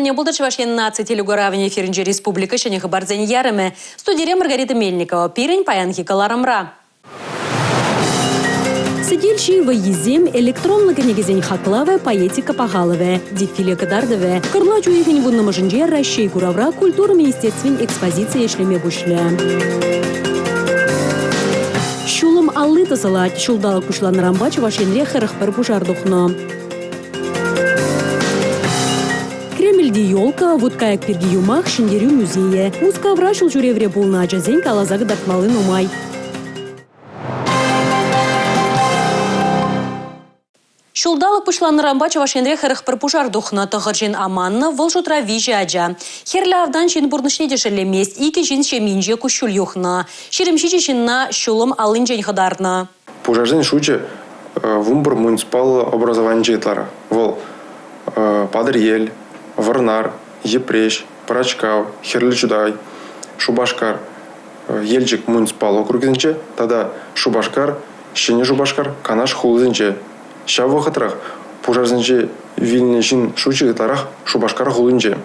Эрне пултӑр Чӑваш Ен наци телекуравӗн эфирӗнче республика ҫӗнӗ хыпарсен ярӑмӗ. Студире Маргарита Мельникова. Пирӗн паянхи кӑларӑмра. Сӗтел ҫи вӑййисем, электронлӑ кӗнекесен хаклавӗ, поэтика пахалӑвӗ, дефиле кӑтартӑвӗ. Кӑрлач уйӑхӗн вуннӑмӗшӗнче Раҫҫей куравра культура министерствин экспозицийӗ ӗҫлеме пуҫлӗ. Ҫулӑм алли тӑсӑлать. Ҫулталӑк пуҫланнӑранпа Чӑваш Енре 41 пушар тухнӑ. Кремльти елка, вут-кайӑк пирки юмах, Ҫӗнтерӳ музейӗ. Мускавра ҫул ҫӳревре пулнӑ ачасен каласа кӑтартмалли нумай. Ҫулталӑк пуҫланнӑранпа Чӑваш Енре 41 пушар тухнӑ. Тӑхӑр ҫын аманнӑ, вӑл шутра виҫӗ ача. Хӗрлӗ автан ҫын пурнӑҫне те шеллемест, икӗ ҫын ҫемйинче куҫҫуль юхнӑ. 27 ҫынна ҫулӑм аллинчен хӑтарнӑ. Пушарсен шучӗ 11 муниципаллӑ образованинче ытларах. Вӑл Патӑрьел, Вӑрнар, Йӗпреҫ, Пӑрачкав, Хӗрлӗ Чутай, Шупашкар, Елчӗк муниципаллӑ округӗсенче тата Шупашкар, Ҫӗнӗ Шупашкар, Канаш хулисенче. Ҫав вӑхӑтрах пушарсенче вилнӗ ҫын шучӗ ытларах Шупашкар хулинче.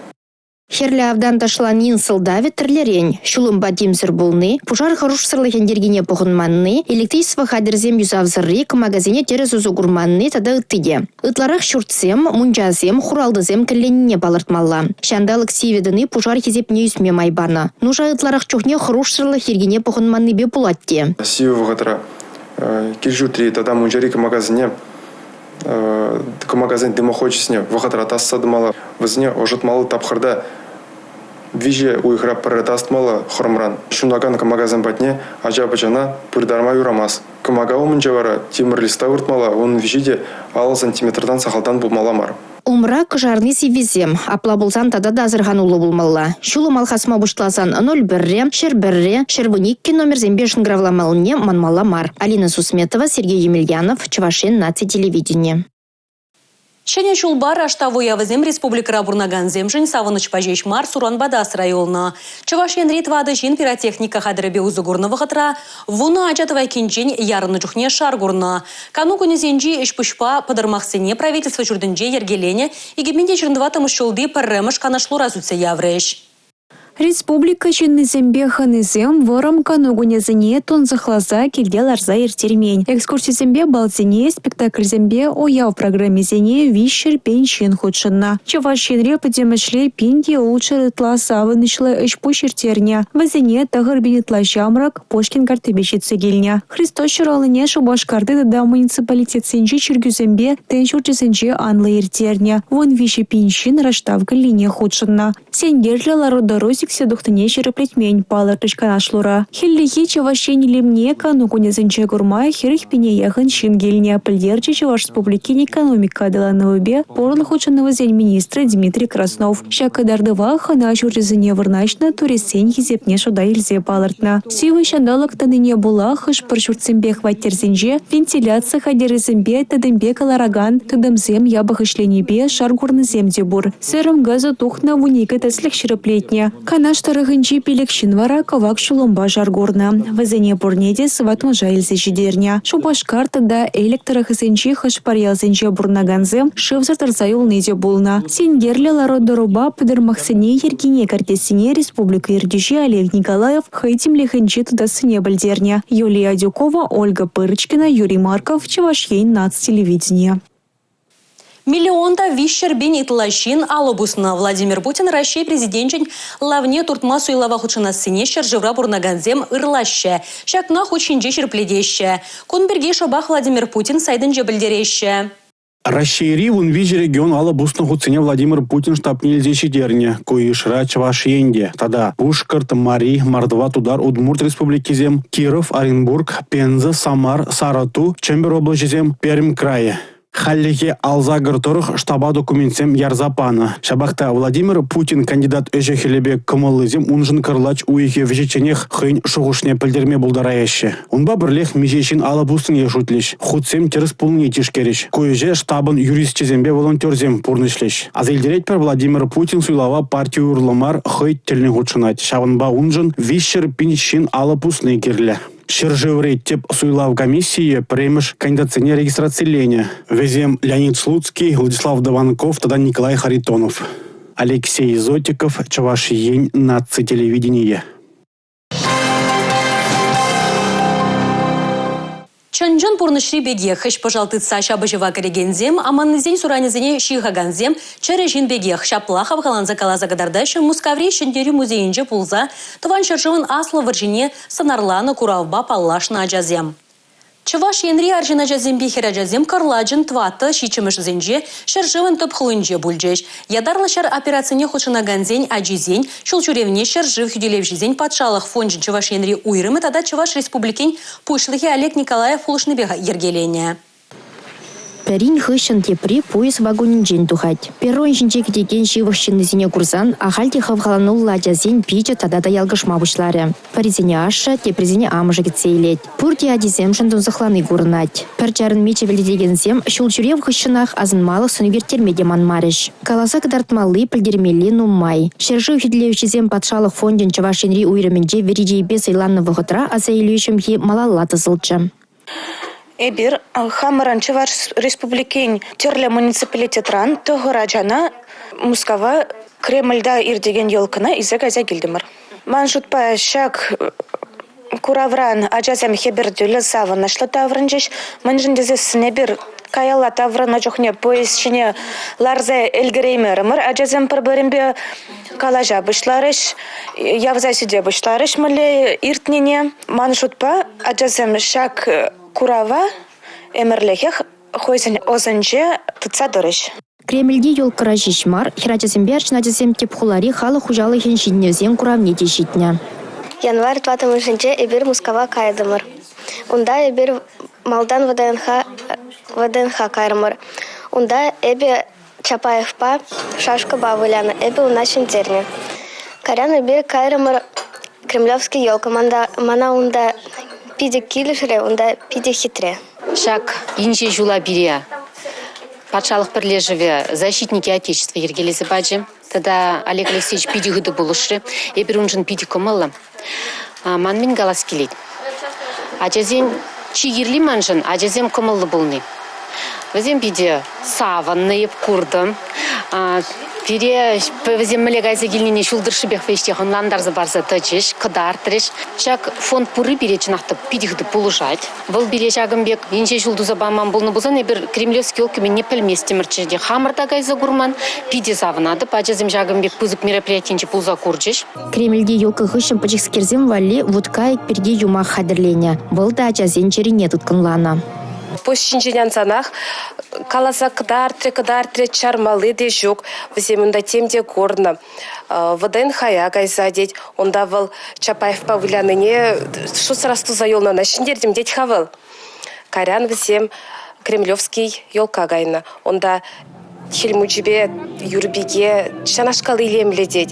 Хӗрлӗ автан ташланин сӑлтавӗ тӗрлӗрен: ҫулӑмпа тимсӗр пулни, пушар хӑрушсӑрлӑхӗн йӗркине пӑхӑнманни, электричество хатӗрӗсем юсавсӑрри, кӑмакасене тӗрӗс усӑ курманни тата ытти те. Ытларах ҫуртсем, мунчасем, хуралтӑсем кӗлленнине палӑртмалла. Ҫанталӑк сивӗ тӑни пушар хисепне ӳсме май панӑ. Нуша ытларах чухне хӑрушсӑрлӑх йӗркине пӑхӑнманнипе пулать те. Сивӗ вӑхӑтра кил-ҫуртри тата мунчари кӑмакасене кӑмакасен дымохочӗсене вӑхӑтра тасса тӑмалла, вӗсене ӑшӑтмалли тапхӑрта виҫӗ уйӑхра пӗрре тасатмалла хӑрӑмран. Ҫунакан кӑмакасем патне ача-пӑчана пыртарма юрамасть. Кӑмака умӗнче вара тимӗр листа выртмалла, унӑн виҫи те 50 сантиметртан сахалтан пулмалла мар. Умра кӑшарни сиввисем. Апла пулсан тата та асӑрхануллӑ пулмалла. Ҫулӑм алхасма пуҫласан 01, 101, 112 номерсемпе шӑнкӑравламаллине манмалла мар. Алина Сусметова, Сергей Емельянов, Чӑваш Ен наци телевиденийӗ. Ҫӗнӗ ҫулпа Раштав уявӗсем республикӑра пурӑнакансемшӗн савӑнӑҫпа ҫеҫ мар, суранпа та асра юлнӑ. Чӑваш Енри тӑватӑ ҫын пиротехника хатӗрӗпе усӑ курнӑ вӑхӑтра вунӑ ача тӑвайккинчен ярӑннӑ чухне шар курнӑ. Кану кунӗсенчи ӗҫ-пуҫпа пӑтӑрмахсене правительство ҫуртӗнче йӗркеленӗ 2024 ҫулти пӗрремӗш канашлура сӳтсе яврӗҫ. Республика ҫыннисемпе хӑнисем вӑрӑм кану кунӗсене тунсӑхласа килте ларса ирттермен. Экскурсисемпе балсене, спектакльсемпе уяв программисене 300 пин ҫын хутшӑннӑ. Чӑваш Енре пӗтӗмӗшле 1600 ытла савӑнӑҫлӑ ӗҫ-пуҫ ирттернӗ. Вӗсене 9 пин ытла ҫамрӑк Пушкин карттипе ҫитсе килнӗ. Христос ҫуралнине Шупашкарти тата муниципалитетсенчи чиркӳсемпе тӗн ҫурчӗсенче анлӑ ирттернӗ. 13 пин ҫын Раштав кӗллине хутшӑннӑ. Синкерлӗ лару-тӑру сиксе тухнине ҫирӗплетмен, палӑртрӗҫ канашлура. Хӗллехи Чӑваш Ен илемне кану кунӗсенче курма 40 пине яхӑн ҫын килнӗ, пӗлтерчӗ Чӑваш Республикин экономика аталанӑвӗпе пурлӑх хутшӑнӑвӗсен министрӗ Дмитрий Краснов. Ҫак кӑтартӑва хӑна ҫурчӗсене вырнаҫнӑ туристсен хисепне шута илсе палӑртнӑ. Сивӗ ҫанталӑк тӑнине пула хӑш-пӗр ҫуртсемпе хваттерсенче вентиляци хатӗрӗсемпе тӗтӗмпе кӑларакан тытӑмсем япӑх ӗҫленипе шар курнисем те пур. Сӗрӗм газӗ тухнӑ 12 тӗслӗх ҫирӗплетнӗ. Канаш тӑрӑхӗнчи пилӗк ҫын вара кӑвак ҫулӑмпа шар курнӑ. Вӗсене пурне те сыватмӑша илсе ҫитернӗ. Шупашкар тата Элӗк тӑрӑхӗсенчи хӑш-пӗр ялсенче пурӑнакансем шывсӑр тӑрса юлни те пулнӑ. Синкерлӗ лару-тӑрупа пӑтӑрмахсене йӗркене кӗртессине республика ертӳҫи Олег Николаев хӑй тимлӗхӗнче тытассине пӗлтернӗ. Юлия Адюкова, Ольга Пырочкина, Юрий Марков, Чӑваш Ен наци телевиденийӗ. Миллион та 300 пин ытла ҫын алӑ пуснӑ. Владимир Путин Раҫҫей Президенчӗн лавне туртма суйлава хутшӑнассине ҫӗршывра пурӑнакансем ырлаҫҫӗ. Ҫакна хут ҫинче ҫирӗплетеҫҫӗ. Кун пирки шӑпах Владимир Путин сайтӗнче пӗлтереҫҫӗ. Раҫҫейри 13 регион алӑ пуснӑ хутсене Владимир Путин штабне илсе ҫитернӗ. Ку йышра Чӑваш Ен те тата Пушкӑрт, Мари, Мордва, Тутар, Удмурт республикисем, Киров, Оренбург, Пенза, Самар, Сарӑту, Чӗмпӗр облаҫӗсем, Пермь крайӗ. Хальлӗхе алсакӑр тӑрӑх штаба документсем ярса панӑ. Ҫапах та Владимир Путин кандидат ӗҫӗ-хӗлӗпе кӑмӑллисем уншӑн кӑрлач уйӑхӗ вӗҫӗчченех хӑйӗн шухӑшне пӗлтерме пултараяҫҫӗ. Унпа пӗрлех миҫе ҫын алӑ пуснине шутлӗҫ, хутсем тӗрӗс пулнине тишкерӗҫ. Ку ӗҫе штабӑн юрисчӗсемпе волонтерсем пурнӑҫлӗҫ. Аса илтеретпӗр, Владимир Путин суйлава парти урлӑ мар, хӑй тӗллӗн хутшӑнать. Ҫавӑнпа уншӑн 300 пин ҫын алӑ пусни кирлӗ. Ҫӗршыври тӗп суйлав комиссийӗ пӗрремӗш кандидатсене регистрациленӗ. Вӗсем Леонид Слуцкий, Владислав Дованков тата Николай Харитонов. Алексей Зотиков, Чӑваш Ен наци телевиденийӗ. Чӑн-чӑн пурнӑҫри пекех хӗҫ-пӑшал тытса ҫапӑҫӑва кӗрекенсем, аманнисен суранӗсене ҫыхакансем чӗрӗ ҫын пекех ҫапла хавхаланса каласа кӑтартаҫҫӗ Мускаври Ҫӗнтерӳ музейӗнче пулса Тӑван ҫӗршывӑн Аслӑ вӑрҫине сӑнарланӑ куравпа паллашнӑ ачасем. Чӑваш Енри арҫын ачасемпе хӗрачасем кӑрлачӑн тӑваттӑ ҫиччӗмӗшӗсенче ҫӗршывӑн тӗп хулинче пулчӗҫ. Ятарлӑ ҫар операцине хутшӑнакансен ачисен ҫул ҫӳревне ҫӗршыв хӳтӗлевҫисен патшалӑх фончӗн Чӑваш Енри уйрӑмӗ тата Чӑваш Республикин Пуҫлӑхӗ Олег Николаев пулӑшнипе йӗркеленӗ. Пӗрин хыҫҫӑн тепри пуйӑс вакунӗнчен тухать. Перрон ҫинче кӗтекен ҫывӑх ҫыннисене курсан ахаль те хавхалануллӑ ачасен пичӗ тата та ялкӑшма пуҫларӗ. Пӗрисене ашшӗ, теприсене амӑшӗ кӗтсе илет. Пурте ачисемшӗн тунсӑхлани курӑнать. Пӗр чарӑнми чӗвӗлтетекенсем ҫул ҫӳрев хыҫҫӑнах асӑнмалӑх сӑн ӳкерттерме те манмарӗҫ. Каласа кӑтартмалли, пӗлтермелли нумай. Ҫӗршыв хӳтӗлевҫисем патшалӑх фончӗн Чӑваш Енри уйрӑмӗнче вӗри чейпе сӑйланнӑ вӑхӑтра аса илӳ ҫӑмхи малалла тӑсӑлчӗ. Эпир хамӑрӑн Чӑваш Республикин тӗрлӗ муниципалитетран 9 ачана Мускава Кремльта иртекен елкӑна илсе кайса килтӗмӗр. Ман шутпа, ҫак куравран ачасем хӗпӗртӳллӗ, савӑнӑҫлӑ таврӑнчӗҫ. Мӗншӗн тесессӗн эпир каялла таврӑннӑ чухне поезд ҫине ларса ӗлкӗреймерӗмӗр. Ачасем пӗр-пӗринпе калаҫа пуҫларӗҫ, явса сӳте пуҫларӗҫ мӗнле иртнине. Ман шутпа, ачасем ҫак курава ӗмӗрлӗхех хӑйсен ӑсӗнче тытса тӑрӗҫ. Кремльти елкӑра ҫеҫ мар, хӗрачасемпе арҫын ачасем тӗп хулари халӑх хуҫалӑхӗн ҫитӗнӗвӗсен куравне те ҫитнӗ. Январь тӑваттӑмӗшӗнче эпир Мускава кайрӑмӑр. Унта эпир малтан ВДНХ кайрӑмӑр. Унта эпӗ Чапаевпа шашкӑпа вылянӑ, эпӗ ӑна ҫӗнтернӗ. Кайран эпир кайрӑмӑр Кремлевский елка. Мана унта питӗ килӗшрӗ, унта питӗ хитре. Ҫак инҫе ҫула пире патшалӑх пӗрлешӗвӗ «Защитники Отечества» йӗркелесе пачӗ. Тата Олег Алексеевич питӗ хытӑ пулӑшрӗ. Эпир уншӑн питӗ кӑмӑллӑ. Ман мӗн калас килет? Ачасен чи кирли маншӑн ачасем кӑмӑллӑ пулни. Вӗсем питӗ савӑннӑ, эп куртӑм. Пире вӗсем мӗнле кайса килнине ҫул тӑршшӗпех веҫех ӑнлантарса парса тӑчӗҫ, кӑтартрӗҫ. Ҫак фонд пурри пире чӑнах та питӗ хытӑ пулӑшать. Вӑл пире ҫакӑн пек инҫе ҫул туса паман пулнӑ пулсан эпир Кремлевский елка мӗнне пӗлместӗмӗрччӗ те. Хамӑр та кайса курман. Питӗ савӑнатӑп. Ачасем ҫакӑн пек пысӑк мероприятинче пулса курчӗҫ. Кремльти елка хыҫҫӑн пӗчӗкскерсем валли вут-кайӑк пирки юмах хатӗрленӗ. Вӑл та ачасен чӗрине тыткӑнланӑ. Пуҫ ҫинчен ансанах каласа кӑтартрӗ, кӑтартрӗ, чармалли те ҫук. Вӗсем унта тем те курнӑ. ВДНХ-я кайса тет. Унта вӑл Чапаевпа вылянине шутсӑр астуса юлнӑ ӑна ҫӗнтертӗм тет-ха вӑл. Кайран вӗсем Кремлевский елка кайнӑ. Унта Хӗл Мучипе Юрпике ҫанашкал илемлӗ тет.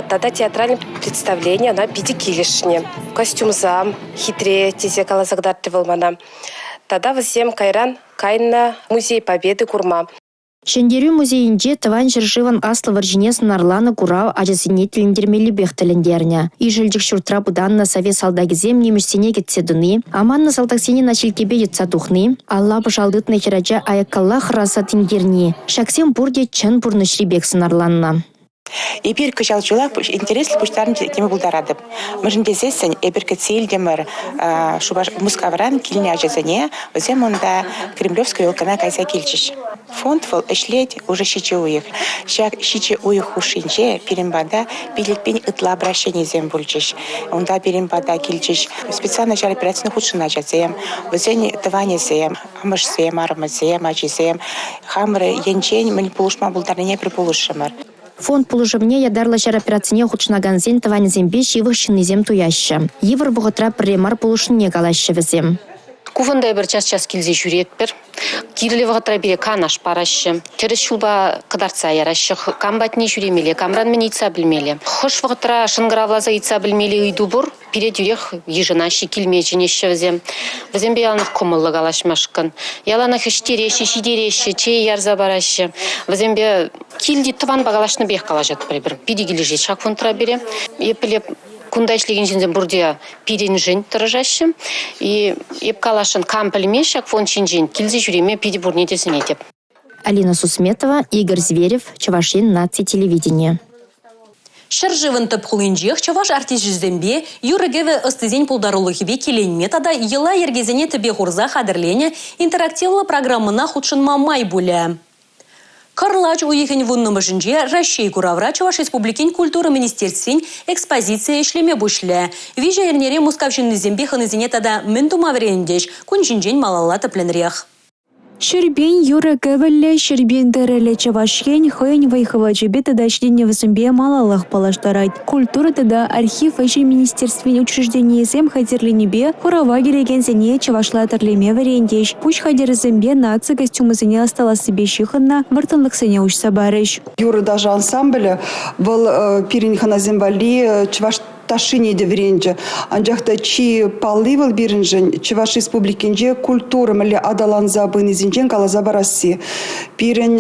Тата театральный представлени ӑна питӗ килӗшнӗ. Костюмсам хитре тесе каласа кӑтартрӗ вӑл мана. Тата вӗсем кайран кайнӑ Музей Победы курма. Ҫӗнтерӳ музейӗнче Тӑван ҫӗршывӑн Аслӑ вӑрҫине сӑнарланӑ курав ачасене тӗлӗнтермеллипех тӗлӗнтернӗ. Ишӗлчӗк ҫуртра пытаннӑ совет салтакӗсем нимӗҫсене кӗтсе тӑни, аманнӑ салтаксене наҫилккепе йӑтса тухни, алла пӑшал тытнӑ хӗрача аяккалла хӑраса тинкерни – ҫаксем пурте чӑн пурнӑҫри пек сӑнарланнӑ. Эпир кӑҫал ҫула интереслӗ пуҫтарӑнчӗ теме пултаратӑп. Мӗншӗн тесессӗн эпир кӗтсе илтӗмӗр Мускавран килнӗ ачасене, вӗсем унта Кремлевская елкӑна кайса килчӗҫ. Фонд вӑл ӗҫлет уже ҫичӗ уйӑх. Ҫак ҫичӗ уйӑх хушшинче пирӗн пата 5000 ытла обращенисем пулчӗҫ. Унта пирӗн пата килчӗҫ специальнӑй ҫар операцине хутшӑннӑ ачасем, вӗсен тӑванӗсем, амӑшсем, арӑмӗсем, ачисем хамӑр енчен мӗн пулӑшма пултарнине пӗр пулӑшрӑмӑр. Фонд пулӑшӑвне ятарлӑ ҫар операцине хутшӑнакансен тӑванӗсемпе ҫывӑх ҫыннисем туяҫҫӗ. Йывӑр вӑхӑтра пӗрре мар пулӑшнине калаҫҫӗ вӗсем. Ку фонда эпир час-час килсе ҫӳретпӗр. Кирлӗ вӑхӑтра пире канаш параҫҫӗ, тӗрӗс ҫулпа кӑтартса яраҫҫӗ, кам патне ҫӳремелле, камран мӗн ыйтса пӗлмелле. Хӑш вӑхӑтра шӑнкӑравласа ыйтса пӗлмелли ыйту пур, пире тӳрех йышӑнаҫҫӗ, килме чӗнеҫҫӗ вӗсем. Вӗсемпе яланах кӑмӑллӑ калаҫмашкӑн. Яланах ӗҫтереҫҫӗ, ҫитереҫҫӗ, чей ярса параҫҫӗ. Вӗсемпе килти тӑванпа калаҫнӑ пекех калаҫатпӑр эпир. Питӗ килӗшет ҫак фондра пире. Эп кунта ӗҫлекен ҫынсем пурте пирӗншӗн тӑрӑшаҫҫӗ. И эп каласшӑн, кам пӗлмест ҫак фонд ҫинчен, килсе ҫӳреме питӗ пурне те сӗнетӗп. Алина Сусметова, Игорь Зверев, Чӑваш Ен наци телевиденийӗ. Ҫӗршывӑн тӗп хулинчех чӑваш артисчӗсемпе юрӑ-кӗвӗ ӑстисен пултарулӑхӗпе киленме тата йӑла-йӗркесене тӗпе хурса хатӗрленӗ интерактивлӑ программӑна хутшӑнма май пулӗ. Кӑрлач уйӑхӗн вуннӑмӗшӗнче Раҫҫей куравра Чӑваш Республикин культура министерствин экспозицийӗ ӗҫлеме пуҫлӗ. Виҫӗ эрнере Мускав ҫыннисемпе хӑнисене тата мӗн тума вӗрентӗҫ? Кун ҫинчен малалла тӗплӗнрех. 100 000 юрӑ-кӗвӗллӗ, 100 000 тӗрӗллӗ Чӑваш Ен хӑйӗн вӑй-хӑвачӗпе тата ҫитӗнӗвӗсемпе малаллах паллаштарать. Культура тата архив ӗҫӗн министерствин учрежденийӗсем хатӗрленипе курава килекенсене чӑвашла тӗрлеме вӗрентӗҫ, пуҫ хатӗрӗсемпе наци костюмӗсене ӑсталассипе ҫыхӑннӑ вӑрттӑнлӑхсене уҫса парӗҫ. Юрӑ-ташӑ ансамблӗ вӑл пирӗн хӑнасем валли чӑваш ташшине те вӗренчӗ. Анчах та чи палли вӑл пирӗншӗн Чӑваш Республикинче культура мӗнле аталанса пынисенчен каласа парасси. Пирӗн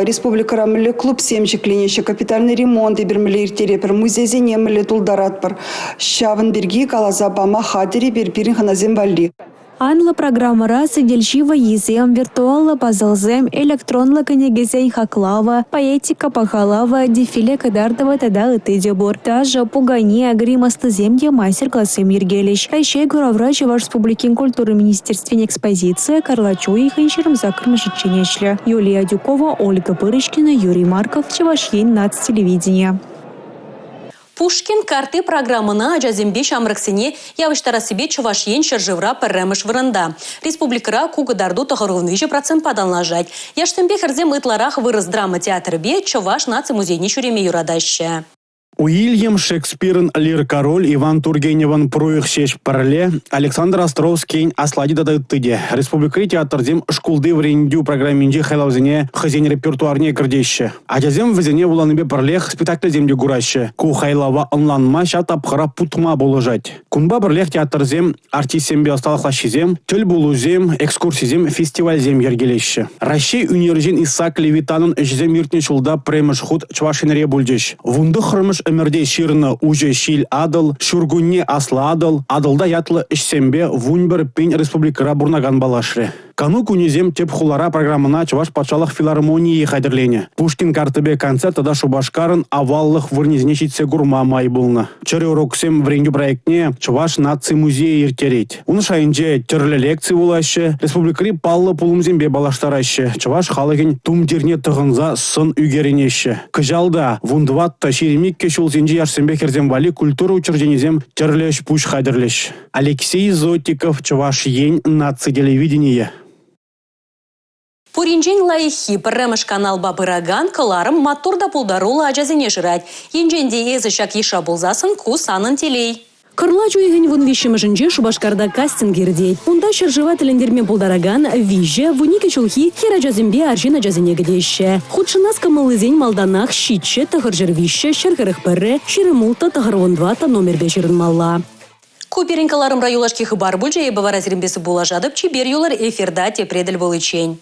республикӑра мӗнле клубсем ҫӗкленеҫҫӗ, капитальный ремонт эпир мӗнле ирттеретпӗр, музейсене мӗнле тултаратпӑр. Ҫавӑн пирки каласа пама хатӗр эпир пирӗн хӑнасем валли. Анлӑ программӑра сӗтелҫи вӑййисем, виртуаллӑ пазлсем, электронлӑ кӗнекесен хаклавӗ, поэтика пахалавӗ, дефиле кӑтартӑвӗ тата ытти те пур. Ташӑ, пукане, грим ӑстисем те мастер-классем йӗркелӗҫ. Раҫҫей куравра Чӑваш Республикин культура министерствин экспозицийӗ кӑрлач уйӑхӗн 28-мӗшӗччен ӗҫлӗ. Юлия Адюкова, Ольга Пырочкина, Юрий Марков, Чӑваш Ен наци телевиденийӗ. Пушкин картти программӑна ачасемпе ҫамрӑксене явӑҫтарассипе Чӑваш Ен ҫӗршывра пӗрремӗш вырӑнта. Республикӑра ку кӑтарту 93 процентпа танлашать. Яшсемпе хӗрсем ытларах вырӑс драма театрӗпе Чӑваш наци музейне ҫӳреме юратаҫҫӗ. Уильям Шекспирӑн «Лир король», Иван Тургеневӑн «Пур ҫеҫ пӗрле», Александр Островскийӗн «Аслати» тата ытти те. Республикӑри театрсем шкулти вӗрентӳ программинчи хайлавсене хӑйсен репертуарне кӗртеҫҫӗ. Ачасем вӗсене вуланипе пӗрлех спектакльсем те кураҫҫӗ. Ку хайлава ӑнланма ҫав тапхӑра путма пулӑшать. Кунпа пӗрлех театрсем, артистсемпе ӑсталӑх лаҫҫисем, тӗл пулусем, экскурсисем, фестивальсем йӗркелеҫҫӗ. Раҫҫей ӳнерҫин Исаак Левитанӑн ӗҫӗсем иртнӗ ҫулта пӗрремӗш хут Чӑваш Енре пулчӗҫ. 19-мӗш ӗмӗрте ҫырнӑ «Уҫӑ ҫил Атӑл», «Ҫуркунне Аслӑ Атӑл», «Атӑлта» ятлӑ ӗҫсемпе 11 пин республикӑра пурӑнакан паллашрӗ. Кану кунӗсем тӗп хулара программӑна Чӑваш патшалӑх филармонийӗ хатӗрленӗ. Пушкин карттипе концерт тата Шупашкарӑн аваллӑх вырӑнӗсене ҫитсе курма май пулнӑ. Чӗрӗ уроксем вӗрентӳ проектне Чӑваш наци музейӗ ирттерет. Ун шайӗнче тӗрлӗ лекци вулаҫҫӗ, республикӑри паллӑ пулӑмсемпе паллаштараҫҫӗ, чӑваш халӑхӗн тумтирне тӑхӑнса сӑн ӳкерӗнеҫҫӗ. Кӑҫал та 14-22 ҫулсенчи яшсемпе хӗрсем валли культура учрежденийӗсем тӗрлӗ ӗҫ-пуҫ хатӗрлӗҫ. Алексей Зотиков, Чӑваш Ен наци телевиденийӗ. Пуринчен лайӑххи пӗрремӗш каналпа пыракан кӑларӑм маттур та пултаруллӑ ачасене шырать. Енчен те эсӗ ҫак йышра пулсассӑн ку санӑн телей. Кӑрлач уйӑхӗн 13-мӗшӗнче Шупашкарта кастинг иртет. Унта ҫӗршыва тӗлӗнтерме пултаракан виҫӗ, 12 ҫулхи хӗр ачасемпе арҫын ачасене кӗтеҫҫӗ. Хутшӑнас кӑмӑллисен малтанах 7, 903, 141, 26, 94 номерпе ҫырӑнмалла. Ку пирӗн кӑларӑмра юлашки хыпар пулчӗ. Эпӗ вара сирӗнпе сывпуллашатӑп. Чипер юлӑр эфирта тепре тӗл пуличчен.